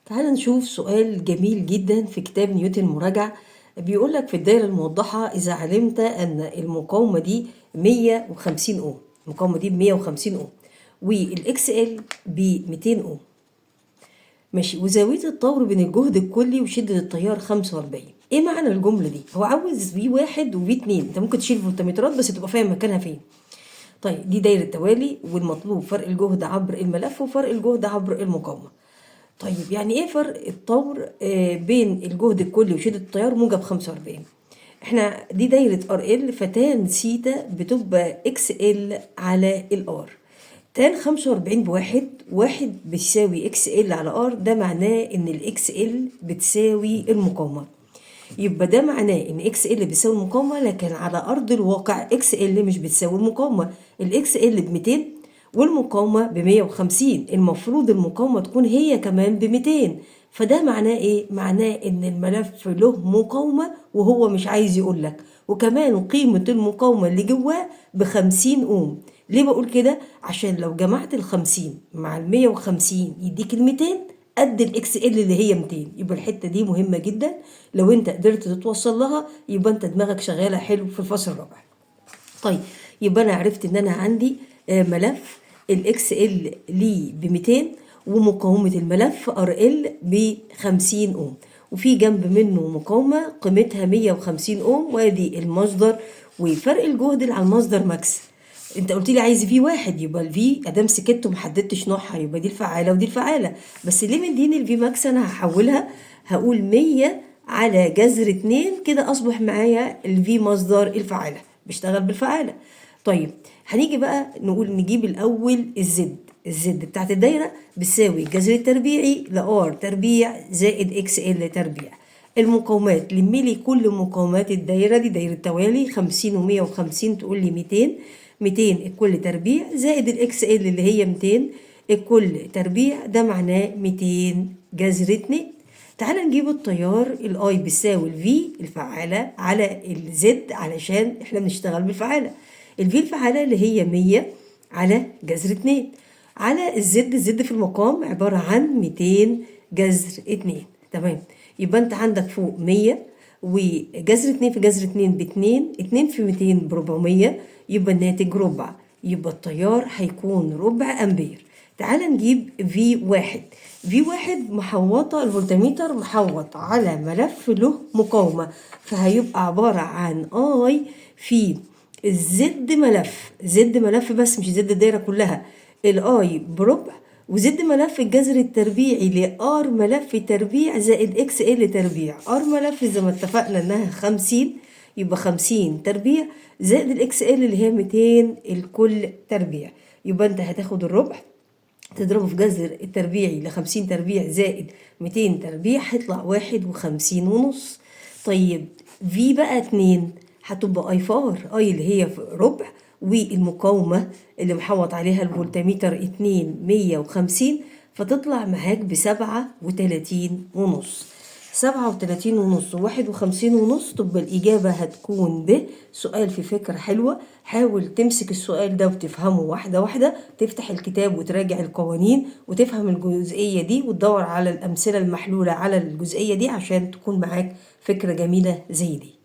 تعال نشوف سؤال جميل جدا في كتاب نيوتن مراجعة. بيقول لك في الدائرة الموضحة إذا علمت أن المقاومة دي 150 أوم، المقاومة دي ب 150 أوم وال XL ب 200 أوم، ماشي، وزاوية الطور بين الجهد الكلي وشدة التيار 45. إيه معنى الجملة دي؟ هو عاوز V 1 و V 2، أنت ممكن تشيل فولتمترات بس تبقى فاهم مكانها فين. طيب دي دايرة توالي والمطلوب فرق الجهد عبر الملف وفرق الجهد عبر المقاومة. طيب يعني ايه فرق الطور بين الجهد الكلي وشدة التيار موجب 45؟ احنا دي دايرة RL، ف tan theta بتبقى XL على ال R. tan 45 بواحد، واحد بيساوي XL على R، ده معناه ان ال XL بتساوي المقاومة. يبقى ده معناه ان XL بيساوي المقاومة، لكن على ارض الواقع XL مش بتساوي المقاومة. ال XL ب 200 والمقاومة ب 150، المفروض المقاومة تكون هي كمان ب 200. فده معناه ايه؟ معناه ان الملف له مقاومة وهو مش عايز يقول لك، وكمان قيمة المقاومة اللي جواه ب 50 اوم. ليه بقول كده؟ عشان لو جمعت ال 50 مع ال 150 يديك ال 200 قد ال XL اللي هي 200. يبقى الحتة دي مهمة جدا، لو انت قدرت تتوصل لها يبقى انت دماغك شغالة حلو في الفصل الرابع. طيب يبقى انا عرفت ان انا عندي ملف ال XL ليه ب 200 ومقاومة الملف RL ب 50 اوم، وفي جنب منه مقاومة قيمتها 150 اوم، وادي المصدر وفرق الجهد اللي على المصدر max. انت قلت لي عايز V واحد، يبقى ال V ادام سكت ومحددتش نوعها يبقى دي الفعالة ودي الفعالة، بس ليه مديني ال V max؟ انا هحولها، هقول 100 على جذر 2، كده اصبح معايا ال V مصدر الفعالة، بيشتغل بالفعالة. طيب هنيجي بقى نقول نجيب الاول ال Z، ال Z بتاعت الدايرة بتساوي الجذر التربيعي ل R تربيع زائد XL تربيع. المقاومات لمي لي كل مقاومات الدايرة دي، دايرة توالي 50 ومية وخمسين تقول لي 200، 200 الكل تربيع زائد ال XL اللي هي 200 الكل تربيع، ده معناه 200 جذر 2. تعال نجيب التيار ال I بيساوي ال V الفعالة على ال Z علشان احنا بنشتغل بالفعالة. ال V الفعالة اللي هي 100 على جذر 2 على ال Z، ال Z في المقام عبارة عن 200 جذر 2. تمام، يبقى انت عندك فوق 100 وجذر 2 في جذر 2 باتنين، 2 في 200 بربعمية، يبقى الناتج ربع، يبقى التيار هيكون ربع أمبير. تعال نجيب V واحد. V واحد محوطة، الفولتميتر محوط على ملف له مقاومة، فهيبقى عبارة عن I في ال Z ملف، Z ملف بس مش Z الدايرة كلها، ال I بربع و Z ملف الجذر التربيعي ل R ملف تربيع زائد XL تربيع. R ملف زي ما اتفقنا انها 50، يبقى 50 تربيع زائد ال XL اللي هي 200 الكل تربيع. يبقى انت هتاخد الربع تضربه في جذر التربيعي ل50 تربيع زائد 200 تربيع، هيطلع واحد وخمسين ونص. طيب V بقى 2 هتبقى I في R، I اللي هي في ربع والمقاومة اللي محوط عليها الفولتميتر 2 150، فتطلع معاك بسبعة وتلاتين ونص. سبعة وتلاتين ونص وواحد وخمسين ونص، تبقى الإجابة هتكون ب. سؤال في فكرة حلوة، حاول تمسك السؤال ده وتفهمه واحدة واحدة، تفتح الكتاب وتراجع القوانين وتفهم الجزئية دي وتدور على الأمثلة المحلولة على الجزئية دي عشان تكون معاك فكرة جميلة زي دي.